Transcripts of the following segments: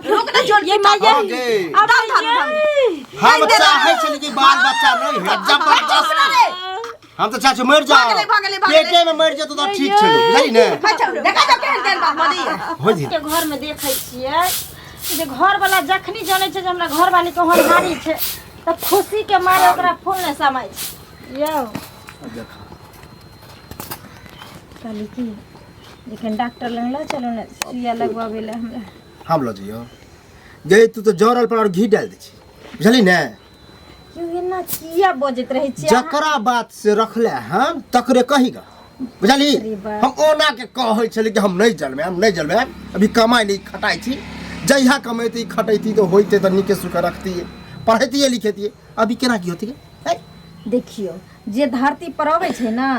रुक ना जोन ये माय हाँ गे। दम धर दम हम चाहै छली कि बाल बच्चा नहीं है जबरदस्त हम तऽ चाहै छी मरि जाओ भऽ गेलै, भऽ गेलै, भऽ गेलै। पेटे में मरि जेतौ तऽ ठीक छलै बुझली ने अच्छा देखा जाओ केहन केहन बात मदी हो जी के घर में देखै छियै जे घर वाला जखनी जानै छै जे हमरा घर वाली के होनहारी छै तऽ खुशी के मारे ओकरा फूल नहि समाय छै यौ कहली की लेकिन डॉक्टर लग लऽ चलू ने सुइया लगवाबै लए हमरा। हम लऽ जइयो गे, तू तऽ जरल पर और घी डालि दै छी, बुझली ने? क्यों एना किया बजैत रहै छियै अहाँ? जकरा बात से रखले हम तकरे कही गा, बुझली? अरे बाप। हम ओना के कहै छली कि हम नहीं जलमे, हम नहीं जलमे, अभी कमाइ नहीं खटाइ छी, जहिया कमैती खटैती तऽ होइते तऽ नीके सुखे रखती, पढ़ैतियै लिखैतियै, अभी केना की होती है? देखियौ, जे धरती पर अबै छै ने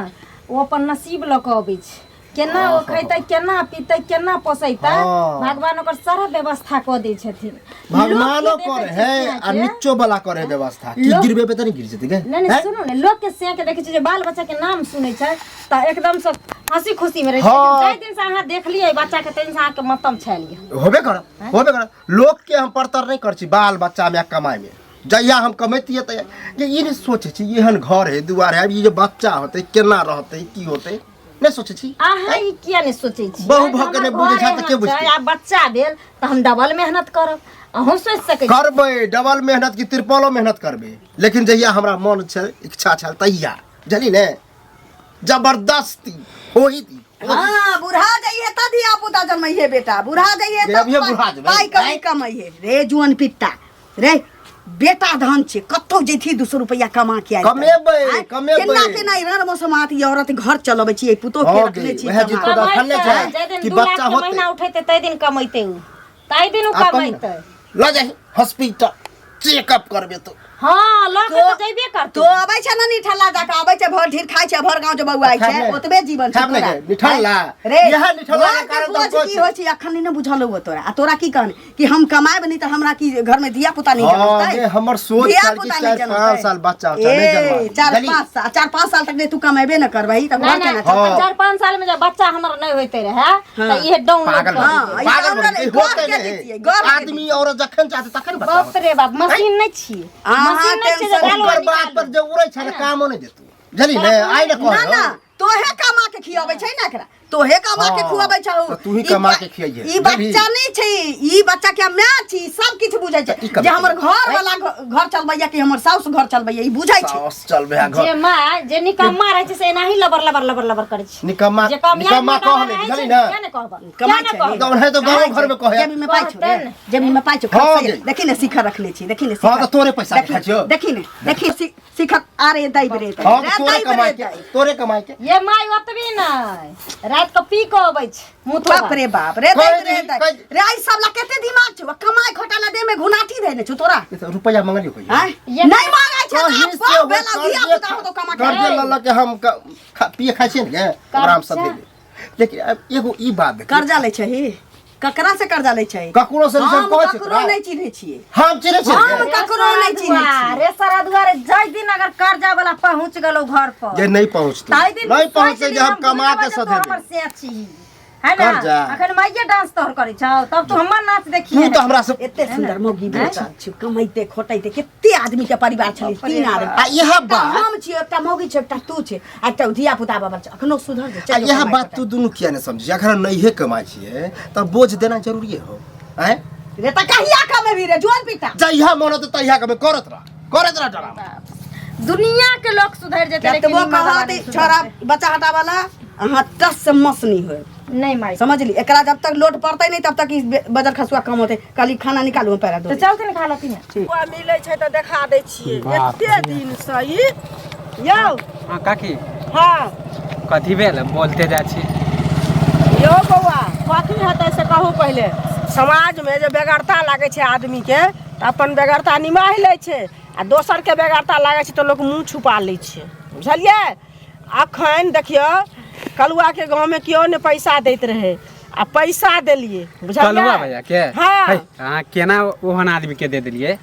ओ अपन नसीब लऽ कऽ अबै छै। केना ओ खैतै, केना पीतै, केना पोसैतै, भगवान ओकर सारा व्यवस्था कऽ दै छथिन। भगवानो लोकके करे देखै है छियै आ के। नीचो वाला करे है व्यवस्था की गिरबे पे तऽ नहीं गिर जेतै गे? नहीं नहीं हैं? सुनू ने, लोक के सें के देखै छियै जे बाल बच्चा के नाम सुनै छै तऽ एकदम से हंसी खुशी में रहै छै। हाँ। लेकिन जाहि दिन से अहाँ देखलियै बच्चा के ताहि दिन से अहाँके मतम छायल गेल। होबे कर, होबे कर। लोक के हम परतर नहीं कर छी बाल बच्चा में कमाई में। जहिया हम कमैतियै तऽ जे ई नहि सोचै छी एहन घर है दुआर है, ई जे बच्चा होतै केना रहतै की होतै नहि सोचै छी। अहाँ ई किया नहि सोचै छी? बहु भऽ के नहि बुझै छै तऽ के हमर बुझतै? घर एहन छै, आ बच्चा भेल तऽ हम डबल मेहनत करब, अहूँ सोचि सकै छी। करबै डबल मेहनत की त्रिपलो मेहनत करबै, लेकिन जहिया हमरा मन छै इच्छा छल तहिया, बुझली ने? जबरदस्ती होई दी। हाँ, बुढ़ा जाइए त धिया पुता जन्मैहे बेटा, बुढ़ा जाइए रे, त अभिये बुढ़ा जेबै। पाइ कमी कमैहे रे जुअन पिट्टा रे। बेटा धन छै, कतौ जैथी 200 रुपया कमा के आइ। कमेबै, आँय? कमेबै। केना केना ई रण मौसम आत ई औरत घर चलबै छी, पुतोह के हँ रखने गे, छी वएह कमा जिनको के। रखल नहि छै जाहि दिन कि 2 लाख बच्चा के होतै। महीना उठेतै ताहि दिन कमेतै उ, ताहि दिन उ आ कम ने। कमेतै। लऽ जाही हॉस्पिटल चेकअप करबे तो। हाँ, लऽ के तऽ जैबे करतै। तो अबै छै ने निठल्ला जाके अबै छै, भर ढीर खाइ छै, भर गाँव जे बौआइ छै, खायब नहि। ओतबे जीवन छै खायब नहि तोरा। गे, निठल्ला। रे, इएह निठल्ला के घरके कारण तऽ बोझ हम की होइ छै अखन नहि ने बुझल हुए तोरा। आ तोरा की कहने कि हम कमाएब नहि तऽ हमरा की घर में धिया पुता नहीं हाँ, जनमतै? गे, हमर सोच धिया छल कि पुता नहीं चारि पाँच जनमतै। साल बच्चा छै, नहि ए, जनमाबी। चारि बुझली? पाँच साल, 4-5 साल तक नहि तू कमेबे न करबही तऽ घर नहि केना नहि चलतै? हाँ। 4-5 साल में जब बच्चा हमर नहीं होते रहे तऽ इहे डाउनलोड पागल कर भऽ हाँ, गेलै, ई पागल हमरा भऽ गेलै, नहि, होतै गौर के नहि। दितियै, गौर के आदमी औरत जखन चाहतै तखन बच्चा बाप होतै। रे बाप, मशीन नहीं छियै। अहाँ मशीन नहीं छियै जे टेंशन डालो ओकर निकालो। बात पर जे उड़ै छै ने कामो नहि देतौ, बुझली ने? आइ ने ना कहलौ। ना, तोहे कमा के खियाबै छै ने एकरा, तोहे कमा के हाँ, खुआबै छौ। तऽ तूही ई कमा के खियाइहे, ई बुझलही? बच्चा नहि छै, ई बच्चा के माय छी, सब किछु बुझै छै तऽ ई कमा जे हमर के घर वाला घर चलबैया कि हमर साउस घर चलबैया, ई बुझै छै। साउस चलबै है घर। जे माय जे निकम्मा रहै छै से एनाही लबर लबर लबर लबर करै छै। निकम्मा, जे कामयाब निकम्मा मर्दाना कहले, रहै छै, बुझलही ने? किया ने कहब? कमाइ किया ने छै। कहब? तऽ ओनाहि तऽ गाँव घर में कहै। जेबी में पाइ छौ रे, कहतै ने। जेबी में पाइ छौ, हाँ खर्च गे। देखी ने शिखर रखने छी, देखी ने हाँ, शिखर। तऽ तोरे पैसा के देखी, खाइ छियौ। देखी ने, देखी शिखर, अरे दै रे, दै हाँ, रे, तोरे दै कमाइ रे, के, दै। तोरे कमाइ के। ये my ओतबी नै, रात के पी के अबै छै, मुँह थोड़ा। बाप रे बाप रे, दै कहि रे, दही, दै। कहि दही। रे, आई सब ला केते दिमाग छौ, कमाइ घोटाला दे में घुनाठी देने छौ तोरा। ई तऽ रुपैआ मंगलियौ कहियो? आँय? ये नहीं मांगै छै तऽ कहीं आब से बाप हो भेलौ, कर्जे धिया पुता हो तो कमा के कर्जे खाइ। लऽ लऽ के हम पिए खाइ छियै ने गे, ओकरा हम सब कर्जा? देबै। लेकिन आब एगो ई बात देखियौ। कर्जा लै छही? ककरा से कर्जा लै छै? ककरो से नहीं, हम हम कहै छियै ककरो तोरा। नहीं चिन्है छियै। हम चिन्है छियै हम गे। ककरो नहीं चिन्है छियै। रे सारा दुआरे जाहि दिन अगर कर्जा वाला पहुंच गेलौ घर पर, जे नहीं पहुंचतै, ताहि दिन नहीं सोचि पहुंचतै लिअ जे हम हम कमा बुझबै के जे तू सधेबै। हमर से छी है ना? कर्जा। अखन माइये डांस तोहर करै छौ तब तू हमर नाच देखिए। तू तऽ हमरा से एते सुंदर मौगी बच्चा छै, कमाइते खोटैते कते आदमी के परिवार छलै, 3 आदमी। आ इएह एकटा बात हम छियै, एकटा मौगी छै, एकटा तू छै, आ एकटा धिया पुता बाबा छै। अखनो सुधर जे आ चलि इएह कमाइ बात खोटाइ। तू दुनू किया नहि समझी? अखन नहिए कमाइ छियै तऽ बोझ देना जरूरी हो? आँय रे, तऽ कहिया कमेबी रे जोन पिता? जहिया मन होतै तहिया कमे, करत रह, करत रह डरामा। दुनिया के लोग सुधर जेतै, लेकिन कतबो ई मर्दाना कहत नहि सुधरतै। छोरा बच्चा हटावला अहाँ टस से मस नहीं होय। नहीं माई समझली? एकरा जब तक लोड पड़तै नहीं तब तक ई बजर खसुआ कम होतै। कहली खाना निकालू पैरा तो दो। चलते ने खा लेती ने। बौआ मिलै छै तऽ देखा दै छियै। बाप एते रे। दिन से ई यौ। हाँ काकी। हाँ। कथी भेल बोलते जाइ छी? यौ बौआ, कथी हेतै से कहू पहिले। समाजमे जे बेगरता लागै छै आदमीके तऽ अपन बेगरता निमाहि लै छै, आ दोसरके बेगरता लागै छै तऽ लोक मुँह छुपा लै छै, बुझलियै? अखन देखियौ कलुआके गाँवमे केओ नहि पैसा दैत रहै, आ पैसा देलियै, बुझलियै? कलुआ भैया के? हाँ। है, अहाँ केना ओहन आदमी के दे देलियै?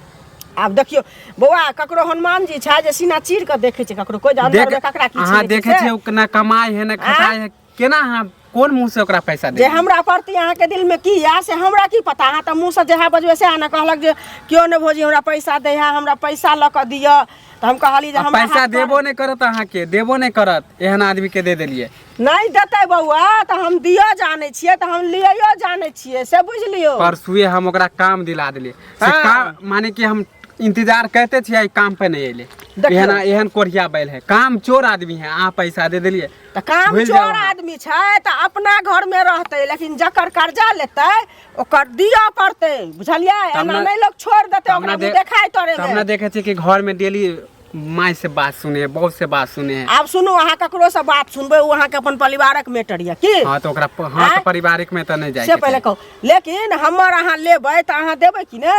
आब देखियौ बौआ, ककरो हनुमान जी छै जे सीना चीर कऽ देखै छै ककरो, कोइ अंदर में ककरा की अहाँ छै देखै छियै ओ ना कमाइ है ना खटाइ है, केना अहाँ कोन मुंह से ओकरा पैसा जे दे हमरा प्रति अहाँके दिलमे की यऽ से हमरा की पता। अहाँ तऽ मुँहसँ जएह बजबै सएह ने। कहलक जे केओ नहि भौजी हमरा पैसा दै है, हमरा पैसा लऽ कऽ दिअ। तऽ हम कहली जे आ हमरा पैसा हाथ पर देबो नहि करत, अहाँके देबो नहि करत, एहन आदमी के दे देलियै। नहि देतै बौआ तऽ हम दिअ जानै छियै तऽ हम लिअयो जानै छियै, से बुझि लियौ। परसुए हम ओकरा काम दिला देलियै से हाँ। काम माने कि हम इंतजार करते छियै, काम पे नहीं अयलै। देखियौ। एहन एहन कोढ़िया बैल है, काम चोर आदमी है। अहाँ पैसा दे देलियै। तऽ काम भूलि जाउ चोर अहाँ। आदमी छै तऽ अपना घरमे रहतै, लेकिन जकर कर्जा लेतै ओकर दिअ पड़तै, बुझलियै? तब एना ने- नहि लोक छोड़ि देतै तब ओकरा ने मुँह देखाय तोरे तब ने देखे छियै कि घर में डेली my से बात सुने है, बहू से बात सुने है। आब सुनू, अहाँ ककरोसँ बात सुनबै, ओ अहाँके अपन परिवारक मैटर यऽ की? हाँ तऽ ओकरा हाँ तऽ आँय? पारिवारिक में तऽ नहीं जाए से पहिले कहू, लेकिन हमर अहाँ लेबै तऽ अहाँ देबै कि ने?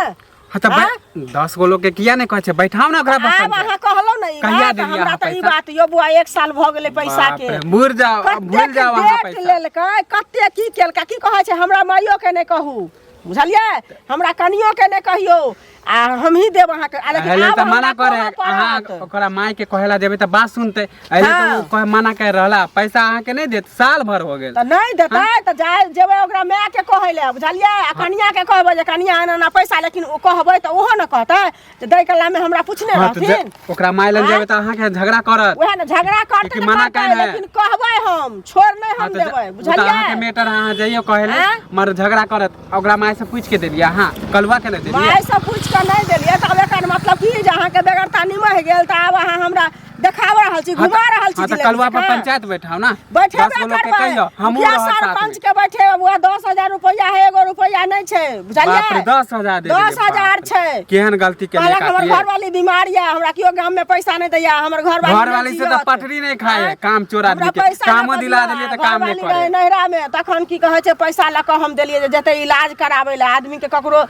हाँ तऽ आँय? 10 गो लोग के किया नहीं कहै छै, बैठाउ ने ओकरा आब पसंद अहाँ कहलहुँ ने ई कहिया बात, देलियै हमरा अहाँ तऽ ई पैसा? बात यौ बौआ 1 साल भऽ गेलै पैसा बाप के। रे, भूल जाओ, अब भूल कतेक जाओ अहाँ डेट पैसा। लेलकै, कते की केलकै, की कहै छै हमरा माइयो के नहि कहू, बुझलियै? हमरा कनियो के नहि कहियौ, आ हमही देब अहाँके। आ लेकिन एहि लेल आब तऽ मना हमरा करे कहऽ अहाँ पड़त। ओकरा माय के कहेला जेबै तऽ बात सुनतै। एहि लेल तऽ हाँ। ओ कहे मना कर रहला, पैसा अहाँके नहि देत, साल भर हो गेल। तऽ नहि देतै तऽ जाय जेबै ओकरा माय के कहै लए, बुझलियै? आ कनिया के कहबै जे कनिया एना एना पैसा, लेकिन ओ कहबै तऽ ओहो ने कहतै जे दै कलामे हमरा पूछने हाँ, तऽ रहथिन। ओकरा माय लग आँय? जेबै तऽ अहाँके झगड़ा करत। वएह ने झगड़ा करतै कि तऽ मना करतै, केने है। लेकिन कहबै हम, छोड़ नहि हाँ, हम तऽ देबै, ओ तऽ अहाँके बुझलियै? मैटर अहाँ जइयो कहै लए, आँय? मगर झगड़ा करत। ओकरा माय से पूछि के देलियै अहाँ, कलुआ के नहि देलियै? माय से पूछि कऽ नहि देलियै तऽ आब एकर मतलब की जे अहाँके बेगरता निमहि गेल तऽ आब अहाँ हमरा देखाब रहल छी, हाँ घुमा रहल छी हाँ तऽ जिलेबी कलुआ पर जकाँ? पंचायत बैठाउ ना, बैठेबे 10 गो लोग के करबै। कहियौ, हमहूँ मुखिया रहब साथ में। सरपंच के बैठेबै बौआ। 10,000 रुपैआ है, एगो रुपैआ नहि छै, बाप रे, बुझलियै? 10,000 दे देलियै, 10,000 बाप रे। छै। केहन गलती केलियै कहलक हमर काकी? घरवाली बीमार यऽ, हमरा केओ गाम में पैसा नहि दैया, हमर घरवाली घरवाली से तऽ पटरी नहि खाय है, काम चोर आदमी हमरा के। पैसा कामो लऽ कऽ दिला दिअ। देलियै तऽ काम नहि घरवाली करे। रहै नैहरा में, तखन की कहै छै पैसा लऽ कऽ हम देलियै जे जेतै इलाज कराबै लए। आदमी के ककरो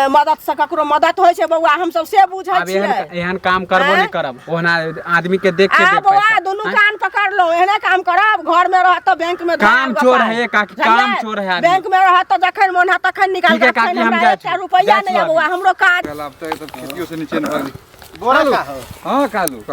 मदद से ककरो मदद होइ छै बौआ, हमसब से बुझै आब एहन छियै। एहन काम करबो आँय? नहि करब, ओहना आदमी के देख के आ देब बौआ पैसा। दुनू आँय? कान पकड़लहुँ, एहने काम करब। घर में रहत तऽ बैंक में काम चोर है काकी, काम चोर है आदमी। बैंक में रहत तऽ जखन मोन हैत तखन निकाल। ठीक है काकी, हम हमरा जाइ एकटा छी। रुपैआ जाइ नहि छी है बौआ, अभी। हमरो काज आब तऽ खेतियो से नीचे नहि भऽ बोरा का हो? हँ कालू,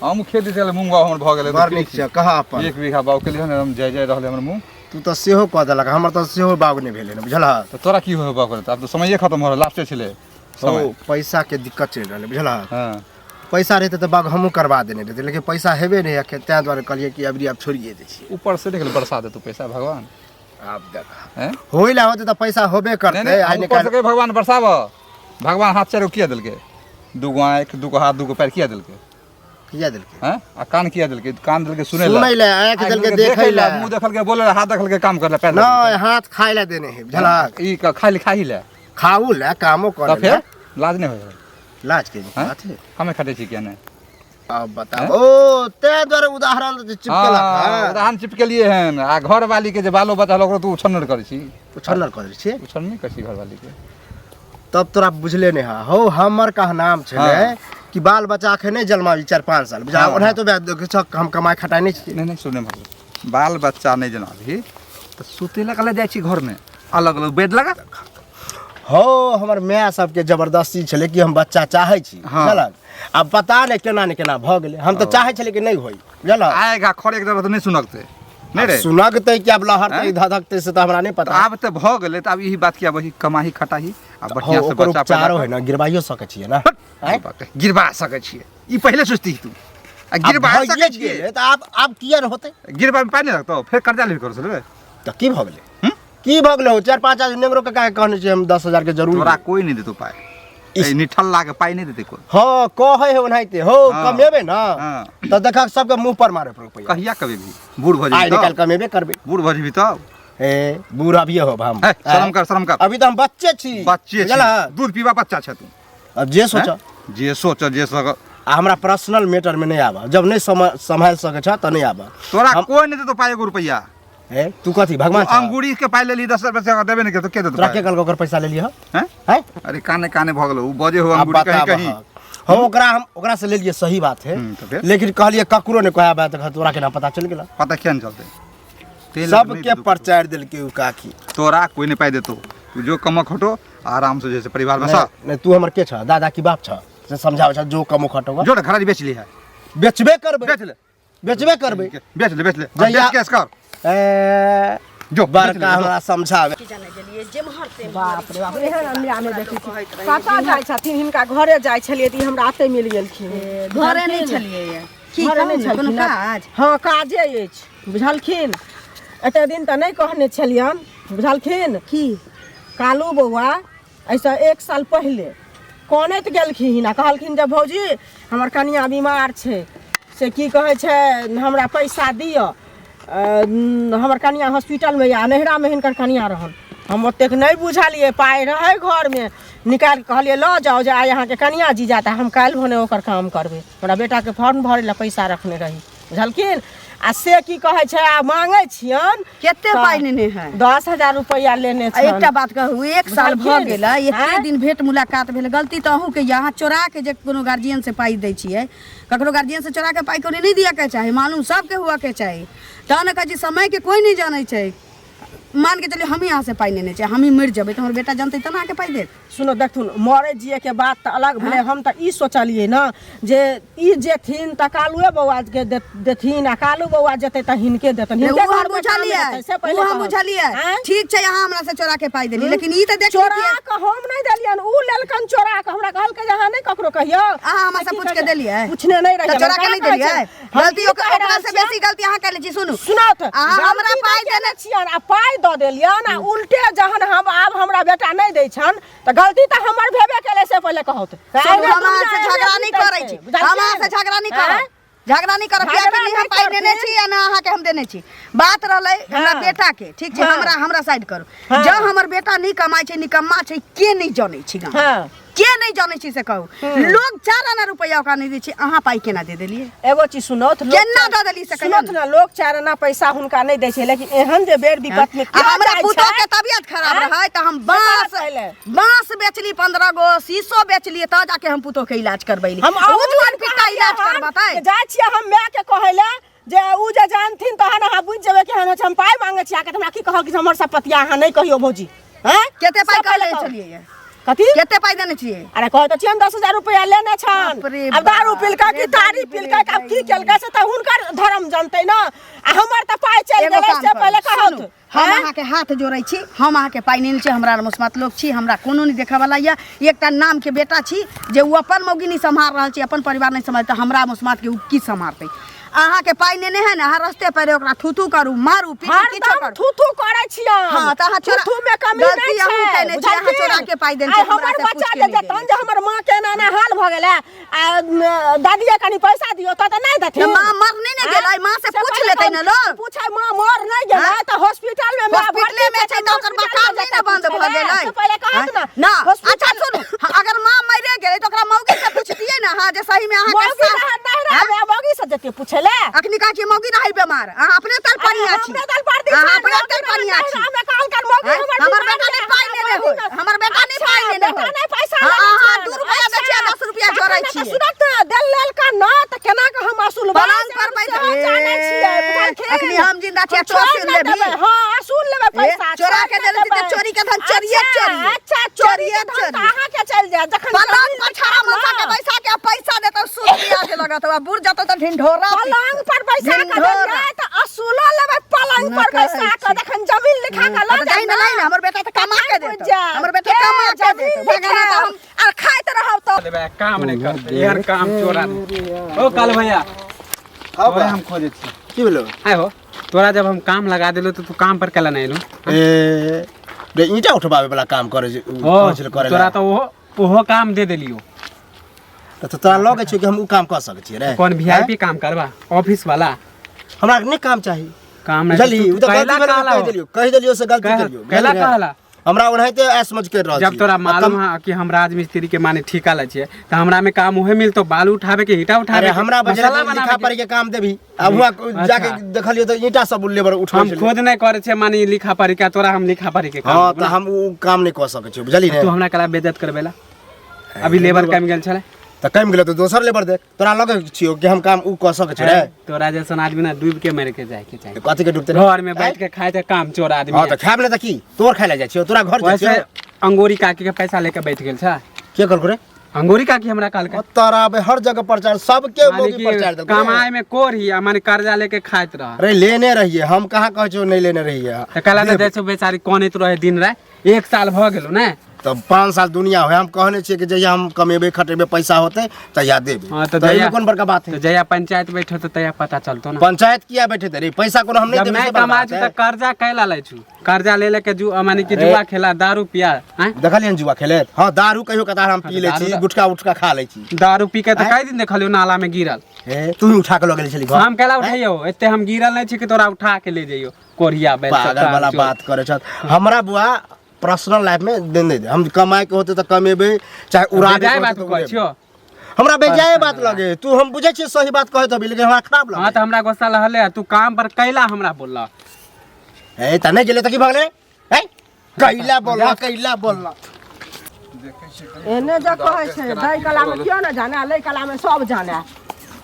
हम खेत दिस गेल, मूँग हमर भऽ गेलै। बड़ नीक छै, कह अपन। 1 बीघा बाग केलियै हन, एकदम जय जय रहलै हमर मूँग। तू तऽ सेहो कऽ देलक, हमर तऽ सेहो बाग नहि भेलै ने, बुझलह? तऽ तोरा की हो बाग करत? आब तऽ समये खत्म हो रहल, लास्टे छलै समय। हो, पैसा के दिक्कत चलि रहलै, बुझलह? हँ। पैसा रहितै तऽ बाग हमहूँ करबा देने रहितै, लेकिन पैसा हेबे नहि अखन, ताहि दुआरे कहलियै कि अबरी आब छोड़िए दै छियै। ऊपर से देख ले, बरसा देतौ पैसा भगवान। आब देख, हैं? होय ला होतै तऽ पैसा होबे नहि करतै। नहि, आइ ऊपर निकालि से कहे भगवान बरसाब, भगवान हाथ चारि गो किया देलकै? 2 गो आँखि, 2 गो हाथ, 2 गो पैर किया देलकै? किया देलकै? हैं? आ कान किया देलकै? कान देलकै सुनै ला, सुनै लए, आँखि देलकै देखै लए, मुँह देखलकै बोलै ला, हाथ देखलकै काम करे ला, पैर नहि, हाथ खाय लए देने है, बुझलक? ई खाइ खाही ला। खाऊ लए, कामो तऽ करे फेर लए। लाज नहि होइ? लाज के हैं? बात है? हमे खटै छी किया नहि? अब बताब, ओ ताहि दुआरे उदाहरण जे चिपकेलक। हाँ, उदाहरण चिपकेलियै हन। आ घरवाली के जे बालो बच्चा ओकरो तू उछन्नर करै छी? उछन्नर कऽ दै छियै? उछन्नर नहि करै छी घरवाली के? तब तोरा बुझले नहि है। हौ, हमर कहनाम छलै हाँ। कि बाल बच्चा अखन नहि जन्माबी 4-5 साल, बुझा? हाँ, ओनाहितो वएह देखै छह, हम कमाइ खटाइ नहि छियै। नहि नहि, सुने मतलब बाल बच्चा नहि जनाबी तऽ सुते लए कऽ जाइ छी घरमे अलग अलग बेड लगा। हौ, हमर माय सबके जबरदस्ती छलै कि हम बच्चा चाहै छी। हाँ। बुझलक? आब पता नहि केना ने केना भऽ गेलै, हम तऽ चाहै छलै कि नहि होइ, बुझलक? आएगा खर एक जगह तऽ नहि सुनकतै नहि रे। सुनकतै कि आब लहरतै आँय? धधकतै, से तऽ हमरा नहि तऽ पता। आब तऽ भऽ गेलै, तऽ आब यही बात किया वही कमाही खटाही आ हौ, बढ़िआँ से ओकर बच्चा पैदा उपचारो कर। है ने, गिरबाइयो सकै छियै ने? आँय? बाप रे, गिरबा सकै छियै ई पहिले सोचती तू आ आब गिरबा भइए सकै छियै गेलै तऽ आब आब किया ने होतै? गिरबा मे पाइ नहि लगतौ? फेर कर्जा लेबी करो रे। तऽ की भऽ गेलै, की भऽ गेलै? हौ, 4-5 आदमी नेंगरो काका के कहने छियै हम 10,000 के जरूर। तोरा कोई नहि देतौ पाइ, एहि निठल्ला के पाइ नहि देतै कोई। हँ, कहै है ओनाहिते हौ। हाँ। कमेबै ने हाँ। तऽ देखक सबके मुँह पर मारे पर रुपैआ। कहिया कमेबही? बूढ़ भऽ आइ जेबही निकालि तब? कमेबे करबै। बूढ़ भऽ जेबही तब? ए बूढ़ अभिये होब हम? हे, शरम कर, शरम कर। अभी तऽ हम बच्चे छी। बच्चे छी। बुझलह? दूध पीबा बच्चा छै तू। अब जे सोच। हैं? जे सोच, जे सक। आ हमरा पर्सनल मैटर में नहीं आबा, जब नहीं सम्हाल सके छ तऽ नहीं आबा। तोरा हम- कोई नहीं देतो पाइ एगो रुपैआ। ए तू कथी भगवान छह? अंगूरी के पाइ लेली 10 रुपया देबे नहीं के तो के देतो तोरा के पाइ? कहलक ओकर पैसा लेलियै? हैं? हैं? अरे काने काने भऽ गेलो, उ बजे हो अब अंगूरी कहीं बताबह। कहीं। हो, ओकरा हम ओकरा से लेलियै, सही बात है। तो फिर? लेकिन कहलियै ककरो नहीं कहबा, तऽ तोरा केना पता चलि गेल? पता किया नहीं चलते? तेल नहीं सबके देतो। प्रचार देलकै उ काकी। तोरा कोई नहीं पाइ देतो, तू जो कमा खटो आराम से जैसे परिवार में सा। नहीं नहीं, तू हमर के छ, दादा की बाप छ से समझाबै छ जो कमो खटोगा? जो घरारी बेच ली है। बेचबे करबै। बेच ले। बेचबे करबै। बेच ले, बेच ले। जहिया- बेच के कर। ए जो बड़का हमरा समझावे। बाप रे बाप, एहन अमिया नहि देखै छी। कतऽ जाइ छथिन? हिनका घरे जाइ छलियै तऽ ई हमरा एतै मिल गेलखिन। घरे नहि छलियै ये। की घरे कहू नहि ने, कोनो छलखिन। काज? हँ, काजे अछि, बुझलखिन। एते दिन तऽ नहि कहने छलियनि, बुझलखिन। की? कालू बौआ एहिसँ 1 साल पहिले कनैत गेलखिन आ कहलखिन जे भौजी, हमर कनिया बीमार छै, से की कहै छै, हमरा पैसा दिअ, हमर कनिया हॉस्पिटलमे यऽ। नैहरामे हिनकर कनिया रहन। हम ओतेक नहि बुझलियै। पाइ रहै घरमे, निकालि कऽ कहलियै लऽ जाउ, जे आइ अहाँके कनिया जी जात, हम काल्हि भने ओकर काम करबै। हमरा बेटाके फॉर्म भरै लए पैसा रखने रही, बुझलखिन। आ से की कहै छै, आ मांगै छियनि। कते पाइ लेने है? 10,000 रुपैआ लेने आ छनि। एकटा बात कहू, 1 साल भऽ बुझलखिन? गेलै, एते आँय? दिन भेंट मुलाकात भेल। गलती तऽ अहूँके यऽ, अहाँ चोरा के जे कोनो गार्जियन से पाइ दै छियै। ककरो गार्जियन से चोरा के पाइ कौड़ी नहि दिअ के चाही, मालूम सबके हुअ के चाही। तहन कहै छी, समय के कोइ नहि जानै छै। मान के चलियौ हमही अहाँ से पाइ लेने छियै, हमही मरि जेबै तऽ हमर बेटा जानतै तब ने अहाँके पाइ देत। सुनो, देखथुन, मरे जिए के बात तऽ अलग भेलै। हम तऽ ई सोचलियै ने जे ई जेथिन तऽ कालुए बौआ के देथिन, आ कालू बौआ जेतै तऽ हिनके देतन। हिनके ओ हम घरमे काम बुझलियै। हेतै, से पहिले ओ हम कहब। बुझलियै। आँय? ठीक छै, अहाँ हमरा से चोरा के पाइ देलियै, लेकिन ई तऽ देख। चोरा कऽ हम नहि देलियनि, ऊ लेलकन चोरा कऽ। हमरा कहलकै जे अहाँ नहि ककरो कहियौ। अहाँ हमरा से की पूछ के कहै छै? देलियै? पूछने नहि रहियै। तऽ चोरा के हम नहि कहाँ कहै देलियै? छियै? हम गलती की कहि ओकरा रहल से छियै? बेसी गलती अहाँ केने छी। सुनू। सुनत। अहाँ हमरा गलती पाइ नहि देने केने छियनि आ पाइ दऽ देलियनि, आ उल्टे जहन हम आब हमरा बेटा नहि दै छनि तऽ गलती तऽ हमर भेबे केलै, से पहिले कहत। सुनू, हम अहाँ से झगड़ा नहि करै छी। हम अहाँ से झगड़ा नहि करब, झगड़ा नहि करब, कियाकि झगड़ा नहि हम नहि पाइ लेने करथिन। छी आ ना अहाँके हम देने छी। बात रहलै हमरा बेटा के, ठीक छै? हाँ। हमरा साइड करू। हाँ। जँ हमर बेटा नहि कमाइ छै, निकम्मा छै, के नहि जनै छै गाँव? हाँ। के नहि जनै छै से कहू? लोग 4 आना रुपैआ ओकरा नहि दै छै, अहाँ पाइ केना दे देलियै? एगो चीज सुनौथ लोक। केना दऽ देली से कहियौ। सुनौथ ने, लोक 4 आना पैसा हुनका नहि दै छै, लेकिन एहन जे बेर विपत में आ केओ हमरा जाइ पुतोह छै, के तबियत खराब आँय? रहै तऽ हम से बांस कहत पहिले। बांस बेचली, 15 गो शीशो बेचलियै, तऽ जाके हम पुतोह के इलाज करबैली। हम ओ अहू जुआन दिन पिट्टा कहलियै इलाज हन करबतै। जे जाइ छियै हम माय के कहै लए, जे उ जे जानथिन तहन अहाँ बुझि जेबै केहन होइ छै। हम पाइ मांगै छी अहाँके तऽ हमरा की कहल कि हमर सब पतिया अहाँ नहि कहियौ भौजी। हैं? कते पाइ से पहिले कहने कहू। छलियै? कथी? कते पाइ देने छियै? अरे, कहै तऽ छियनि 10,000 रुपया लेने छनि। बाप रे आब दारू बाप पिलका रे कि तारी बाप रे। पिलका, आब की केलका से तऽ हुनकर धर्म जनतै ने, आ हमर तऽ पाइ चलि एगो गेलै, काम से करू, पहिले सुनू, कहत। हम आँय? अहाँके हाथ जोड़ै छी, हम अहाँके पाइ नहि लै छी। हमरा मुस्मत लोक छी, हमरा कोनो नहि देखऽवला यऽ। एकटा नामके बेटा छी जे ओ अपन मौगी नहि सम्हार रहल छी, अपन परिवार नहि सम्हार, तऽ हमरा मुस्मातके ओ की सम्हारतै? अहाँके पाइ नेने है ने, अहाँ रस्ते पर ओकरा थू थू करू, मारू, पीटू, किछो हरदम करू। थू थू करै छियनि। हाँ, तऽ अहाँ चोरा- थू थू मे कमी गलती नहि अहूँ छै, केने छी, अहाँ बुझलखिन? चोरा के पाइ देने छी, आइ हमरा हमर से पूछ बच्चा के जे नहि जेतन देने। जे हमर माँ के एना एना हाल भऽ गेलै आ दादीए कनि पैसा दियौ तऽ नहि देथिन? तऽ माँ मर नहि ने आँय? गेलै, माँ से पूछ पहिले लेतै ने लोक। पूछै, माँ मर नहि गेलै आँय? तऽ हॉस्पिटल मे माँ हॉस्पिटले में भर्ती छै तऽ ओकर हॉस्पिटल बकार मे नहि ने जेतै बंद भऽ पूछै लए, गेलै? से पहिले कहत ने। ना। हॉस्पिटल- अच्छा सुनू, हाँ, अगर माँ मरे गेलै तऽ ओकरा मौगी से पूछतियै ने अहाँ जे सही में अहाँके मौगी सास- रहत नहि रहबै, मौगी से जतियै पूछै लए? अखनी कहै छियै मौगी रहै बेमार, अहाँ अपने तल पनिया छी। हमरे दल पर अहाँ अपने तल पनिया छी। हमे कहलकन मौगी आँय? हमर हमर बीमार बेटा यऽ, नहि पाइ हमरा लेने मौगी होय। ने- हमर बेटा नहि पाइ अच्छा, लेने बेटा होय। नहि पैसा हाँ, लेने अहाँ छनि। 2 रुपया दै छियै, अच्छा, 10 रुपया जोड़ै तखन तऽ छियै। सुनत ने, देल लेलकन ने तऽ केना कऽ हम असूलबै? पलंग पर बैठ- सेहो जानै छियै, बुझलखिन? अखनी हम जिंदा छियै, हम तों छोड़ि असूल नहि लेबही। देबै। हाँ, असूल लेबै पैसा। चोरा के छोड़ि देने छी तऽ देबै। चोरी के धन चोरिये अच्छा, चोरिये। अच्छा, चोरी के चोरिये धन तऽ चोरिये। अहाँके चलि जायत जखन पलंग जमीन पर छड़ा लिखायब मसा के ने। बैसा के पैसा देतौ, सूद ब्याज लगत, आ बुढ़ जतौ तऽ ढिंढोरा पलंग पीटतौ। पर बैसा के ढिंढोरा। देलियै तऽ असूलो लेबै पलंग ना पर कहै बैसा के छी। जखन जमीन लिखा के लऽ तऽ जाहि जायब ने लै ने, हमर बेटा तऽ कमा के तखन देतौ। बुझि जायब। हमर बेटा के कमा के जमीन देतौ। भगवान तऽ हम लिखायब आ खाइत रहब तऽ देबै, काम नहि करतै एहन काम चोरा। ओ कालू भैया। हाँ तोरे बा। हम खोजै छी। की भेलो? आइ हो, तोरा जब हम काम लगा देलू तऽ तू काम पर केला नहि एलू? ए रे, ईंटा उठबावे वाला काम करे जे- ओ कहै छलै करे तोरा लए। तऽ ओहो ओहो काम दे देलियो। तऽ तोरा लगै छौ कि हम उ काम कऽ सकै छियै रे? कोन वीआईपी काम करबा, ऑफिस वाला? हमरा नहि काम चाही। काम नहि? बुझली, तू उ तऽ गलती कैला भेलै, कहला कहि हो? देलियौ, कहि देलियौ से गलती केलियौ। कैला बुझली ने? कहला? हमरा ओनाहिते ऐश मौज करि रहल जब छी। तोरा आ मालूम है कि हम राजमिस्त्री के माने ठीका लै छियै तऽ हमरा में काम उहे मिलतो, बालू उठावे के, ईंटा उठावे अरे के, हमरा बजरा मसाला बनावे लिखा के। पढ़ी के काम देबी, आ हुआ जाके अच्छा। देखलियौ तऽ ईंटा सब लेबर उठबै हम छलै। खुद नहीं करे छियै माने लिखा पढ़ी के, तोरा हम लिखा पढ़ी के काम हाँ, देबो तऽ ना। हम उ काम नहि कऽ सकै छियै, बुझली ने? तू हमरा कला बेइज्जत करबेला, अभी लेबर कम गेल छलै। तऽ कमि गेलै तऽ दोसर लेबर देख। तोरा लगै छियौ कि हम काम उ कऽ सकै छियै रे? तोरा जैसन आदमी ना डूब के मर के जाय के चाही। कथी के डूबते? घर में बैठ के खाए थे काम चोर आदमी। हाँ, तऽ खायब नहि तऽ की तोर खाय लए जाइ छियौ? तोरा घर जाइ वैसे छियौ? अंगूरी काकी के पैसा लेके बैठ गेल छा। के कहलको रे? अंगूरी काकी हमरा कहलकै। तोरा आबे हर जगह प्रचार सबके माने मौगी कि प्रचार देलकै। कमाई में कोढ़ी आ माने कर्जा लेके खाइत रह। अरे लेने रहिए, हम कहाँ कहै छियौ नहि लेने रहिए। तऽ कहला तऽ देखो बेचारी कनैत रहे दिन राति, 1 साल भऽ गेलो ने। तब 5 साल दुनिया होय, हम कहने छियै कि जहिया हम कमेबै खटेबै पैसा होतै तहिया देबै। हाँ, तऽ तऽ एहिमे जहिया कोन बड़का बात है? तऽ जहिया पंचायत बैठो तऽ तहिया पता चलतो ना। पंचायत किया बैठे रे? पैसा कोनो हम नहीं जब देबै नहीं से बड़ा कमा बात छु है। तऽ कर्जा कैला लै छु? कर्जा ले लेके जु माने कि जुआ खेला, दारू पिया, हैं? देखलियन जुआ खेलैत? हाँ, दारू कहियो कतार हम पी लै दारू छी, तऽ- गुटखा उटखा खा लै छी। दारू पी के तऽ कई दिन देखलियो नाला में गिरल। ए, तू ही उठा के लऽ गेल छली घर। हम कैला उठाइयो? एते हम गिरल नहीं छी कि तोरा उठा के ले जइयो। कोरिया बैल सब पागल वाला चोर। बात करे छथ। हमरा बुआ पर्सनल लाइफ में दे नहीं दे, हम कमाए के होते तऽ कमेबै, चाहे उड़ा बेजाय बात कहै छियो। हमरा बेजाय बात लगे। तू हम बुझै छियै सही बात कहैत हबी, लेकिन हमरा खराब लगे। हाँ, तऽ हमरा गुस्सा लहले, तू काम पर कैला हमरा बोलला? ए त नहीं गेलै तऽ की भऽ गेलै? ए कैला बोलला, कैला बोलला। एने जे कहै छै दै कला में केओ ने जाने, लै कला में सब जाने।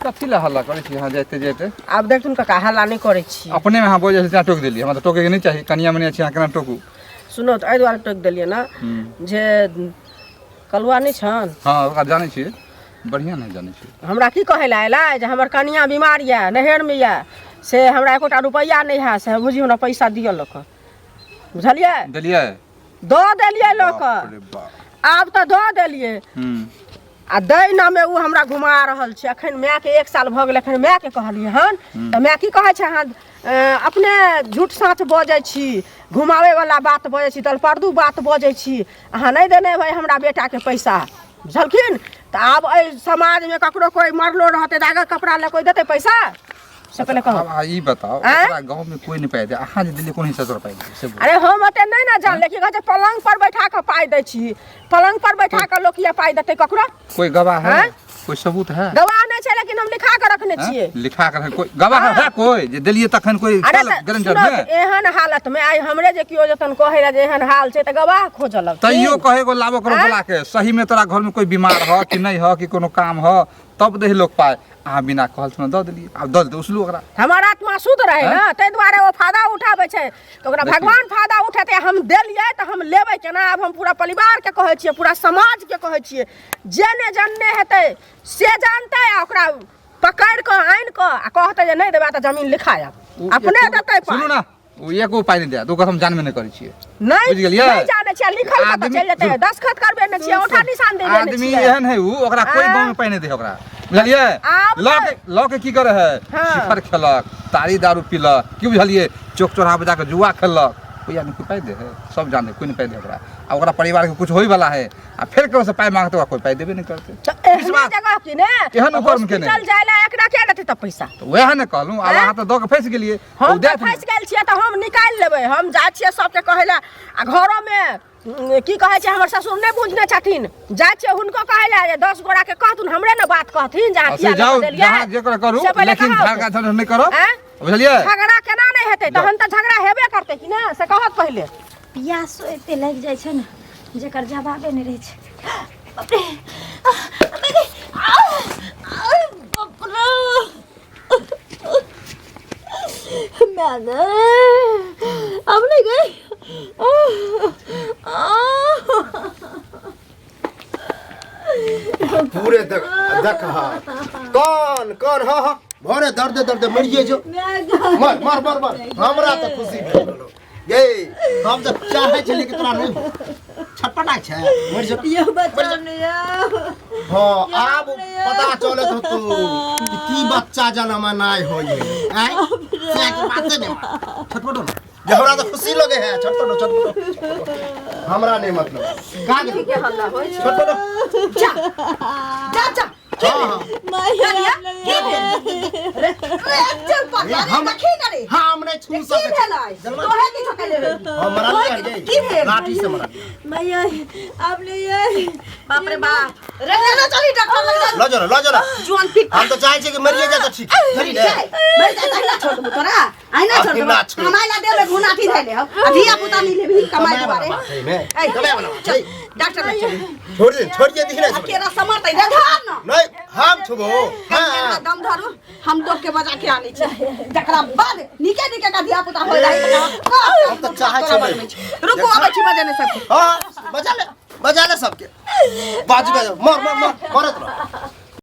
कथी लए हल्ला करै छी अहाँ जाइते जाइते? आब देखथुन काका, हल्ला नहि करै छी। अपने में अहाँ बजै छी तेँ टोकि देलियै, हमरा तऽ टोकैके नहि चाही, कनिया मनिया छी अहाँ केना टोकू? सुनो तऽ एहि दुआरे टोकि देलियै ने जे कलुआ नहि छन। हाँ, ओकरा जानै छियै, बढ़िआँ नहि जानै छियै। हमरा की कहै लए अयलै जे हमर कनिया बीमार यऽ, नैहरमे यऽ, से हमरा एकोटा रुपैआ नहि है, से बुझियौ ने पैसा दिअ लऽ कऽ, बुझलियै? देलियै? दऽ देलियै लऽ कऽ। बाप रे बाप। आब तऽ दऽ देलियै। आ दै नामे ओ हमरा घुमा रहल छै। एखन मायके 1 साल भऽ गेलै, एखन मायके कहलियै हन तऽ माय की कहै छै, अहाँ अपने झूठ साँच बजै छी, घुमाबैवला बात बजै छी, दलपर्दू बात बजै छी, अहाँ नहि देने हेबै हमरा बेटाके पैसा, बुझलखिन? तऽ आब एहि समाजमे ककरो कोइ मरलो रहतै तऽ आगर कपड़ा लऽ कोइ देतै पैसा? से पहिले कहू। आब अहाँ ई बताउ, आँय? ओकरा गाँव में कोई नहीं पाइ दे, अहाँ जे दिल्ली कोन हिसाब से पाइ दे से बोलू। अरे हम ओते नहि ने जानले कि कहै छै पलंग पर बैठा कऽ पाइ दै छी, पलंग पर बैठा कऽ लोक ये पाइ देतै ककरो? कोई गवाह है? आँय? कोई सबूत है? गवाह नहि छै, लेकिन हम लिखा कऽ रखने आँय? छियै। लिखा कर कोई गवाह है? कोई जे देलिए तखन कोई अरे चल तऽ गारंटर सुनो, में? एहन हालत में आइ हमरे जे केओ जतन कहै लए जे एहन हाल छै तऽ गवाह खोजऽ लगथिन। तैयो कहे गो लाबो करो आँय? बोला के, सही में तोरा घर में कोई बीमार ह कि नहीं ह कि कोनो काम ह तब दे लोग पाए, अहाँ बिना कहल सुनल दऽ देलियै, आब दऽ देतै उसलू ओकरा। हमर आत्मा शुद्ध रहै आँय? ने, ताहि दुआरे ओ फायदा उठाबै छै तऽ ओकरा देखियौ। भगवान फायदा उठेतै। हम देलियै तऽ हम लेबै केना? आब हम पूरा परिवारके कहै छियै, पूरा समाजके कहै छियै, जे नहि जानने हेतै से जानतै आ ओकरा पकड़ि कऽ आनि कऽ आ कहतै जे नहि देबै तऽ जमीन लिखायब, ओ अपने देतै पाइ। सुनू ने, ओ एको पाइ नहि देत, ओकर हम जानबे नहि करै छियै। नहि बुझि गेलियै? नहि जानै छियै, लिखल कतऽ चलि जेतै? दस्तखत करबे नहि छियै, औंठा निशान देबे नहि आदमी छियै। एहन है उ, ओकरा कोई आँय? गाँव में पाइ नहि दे ओकरा, बुझलियै? आब लऽ के लऽ के की करे है? हाँ। शिखर खेलक, तारी दारू पीलक, की बुझलियै, चौक चौराहा पर जाके जुआ खेललक। कोई आदमी कोई पाइ दे है? सब जाने कोई नहीं पाइ दे ओकरा। आ ओकरा परिवार के कुछ होय वाला है आ फेर केकरो से पाइ मांगते, ओकरा कोई पाइ देबे नहीं करते। तऽ एहने विश्वास- जगह की ने एहन उपकर्म केने। हॉस्पिटल जाय लए एकरा किया देतै तब पैसा? तऽ वएह ने कहलहुँ, आब आँय? अहाँ तऽ दऽ के फँसि गेलियै। हम ओ तऽ देत फँसि गेल छियै तऽ हम निकालि लेबै। हम जाइ छियै सबके कहै लए आ घरोमे की कहै छै, हमर ससुर नहि बुझने छथिन, जाइ छियै हुनको कहै लए जे 10 गोरा के कहथुन, हमरे ने बात कहथिन जे अहाँ से किया लऽ जाउ कऽ देलियै। जहाँ जेकर करू, से पहिले लेकिन कहत। झगड़ा झंझट नहि करब, आँय? बुझलियै? झगड़ा केना नहि हेतै? तहन तऽ झगड़ा हेबे करतै कि ने, से कहत पहिले। पियासो एते लागि जाइ छै ने जेकर जवाबे नहि रहै छै। बाप रे, आह, बाप रे, आह, आह, बाप रे। मैं गए, अब नहीं गई। आह, आह। पूरे देख देख, हाँ कौन कौन, हाँ हाँ भोरे दर्द दर्द मरिए जो, मर मर मर मर। हमरा तऽ खुशी भेल गेलो गे, हम तऽ चाहै छलियै कि तोरा नहि हो। छटपटा छै, मरि जो। यो बच्चा नहीं यार। हाँ, आब पता चलत होतो कि की बच्चा जनम नहि होय आँय, से के बाते नहि मान। छटपटो ना जे हमरा तऽ खुशी लगे है, छटपटो छटपटो, हमरा नहीं मतलब का गेलै? छटपटो। जा जा जा। हाँ हाँ। रे चल पकड़ ए, रे, हम- देखी ना रे। हाँ, हम नहीं छू की सकै छी। भेलै? तोहे की ठकैले रही? हम मरल तोहे की भेल? लाठी से मरल। मैया अब नहीं है। बाप रे बाप रे, रे रे, चली डॉक्टर लग जा। ल जो ल जो। जुआन पिट। हम तऽ चाहै छियै कि मरिए जाए तऽ ठीक मरि जाए, मरि जाए तऽ अहिना छोड़ देबो तोरा, अहिना छोड़ देबो। अहिना छोड़। कमाइ ला देबे घुनाठी धैले हम आ धिया पुता नहीं लेबही कमाइ कमाइ वाला दुआरे। बात है ने। ऐ, कमाइ वाला बात चल है। डॉक्टर लग चली। छोड़ दे, छोड़ दे, दिख आ नहीं केरा समरतै रे, धर न। नहीं, हम छुबो। हाँ दम धरू, हम लोग के बजा के आनै छी, जकरा बाद नीके नीके का धिया पुता होय रही। हम तऽ चाहै छियै। रुकू, अबै छी बजेने सबके। हाँ, बजा ले, बजा ले सबके। बाजू बाजू मर मर मर मरत रह।